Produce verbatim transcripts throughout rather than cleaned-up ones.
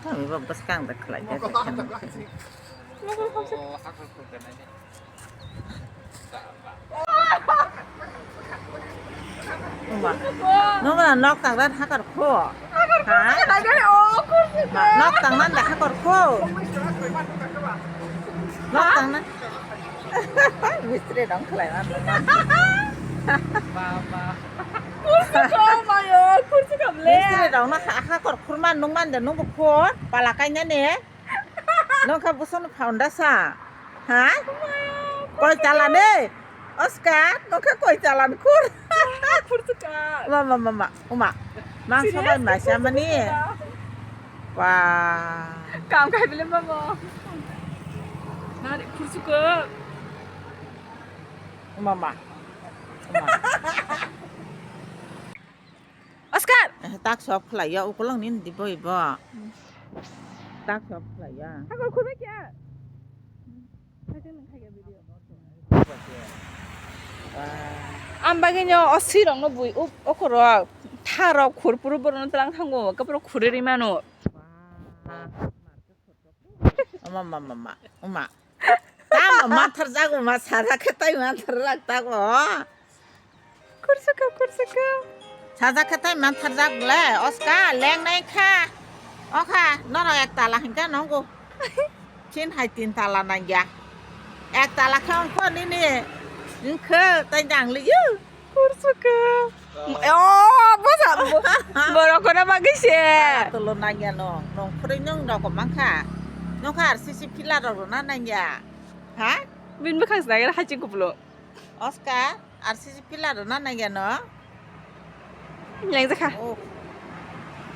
Kami bo bwskang da khlai da. Uma. Nung na nok tang dan hakar kho. Ha? Nok tang nan da hakar kho. Nok tang nan. Mistri dong khlai man. Kursi kau mayo, kursi kau le. Mistri dong na ha-, hakor khurman nung man de nung bo khor pala kainani. Nokha bosong no phaunda sa. Ha? Koi tala ne? Oscar, nokha koi tala ni khur? Khur tukar. Ma, ma, ma, ma. Uma. Mang sobai ma sa mani. Wah. Kam khai bile mamo. Nari khur tukar. Uma, ma. Uma. Oscar! Eh, tak sok khlai ya, ukolong nin di boi bo. Tak sok khlai ya. Hakor khurbai kya? Ang bagwi no o sirok no bui uk okoro tharok khur puru borok no tlang thango, kapro khuri ri mano. Ama, ma, ma, ma, uma. Tamo mantharjak, uma, sajak khe tai mantharjak tako. Kursukha, kursukha. Sajak khe tai mantharjak le, Oska, lengnai kha. Okha, norok ek tala hinkha nongo. Chin hai tin tala nangya. Ek tala khe ongkho nini. Hinkhe tai nang liyo. Kursukha. Oh, bosa, bo-, borok kono bagwi se. Tolo nangya nong, nong khurui nong rok mankha. Nokha R C C pillar rok rwna nangya. Ha? Bini bwkhang se nangya haching kupulung. Oska, R C C pillar rwna nangya no? Lengjakha. Oh.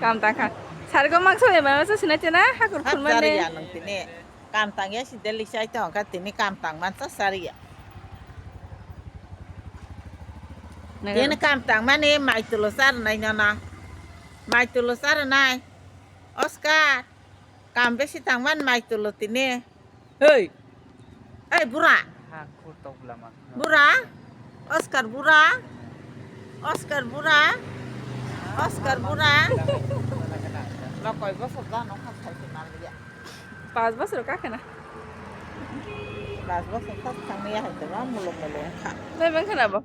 Kam tangkha. Sargo mangso eba masa sinai chena hakur khulmani. Hap jari ya nang tini. Kam tangya si deli sai tong kha tini kam tang man cha sariya. Nang tini kam tang mani mai tulo sar nai nana. Mai tulo sar nai. Oscar. Kam besi tang man mai tulo tini. Hei. Hei bura. Ha, kur tok bula ma. Bura. Oscar bura. Oscar bura. Oscar bura. Lo koi bosor da no kha sai se mal ya. Pas bosor ka khana. Pas bosor ta thang ya hai te ba mulung mulung kha. Nai bang khana bo.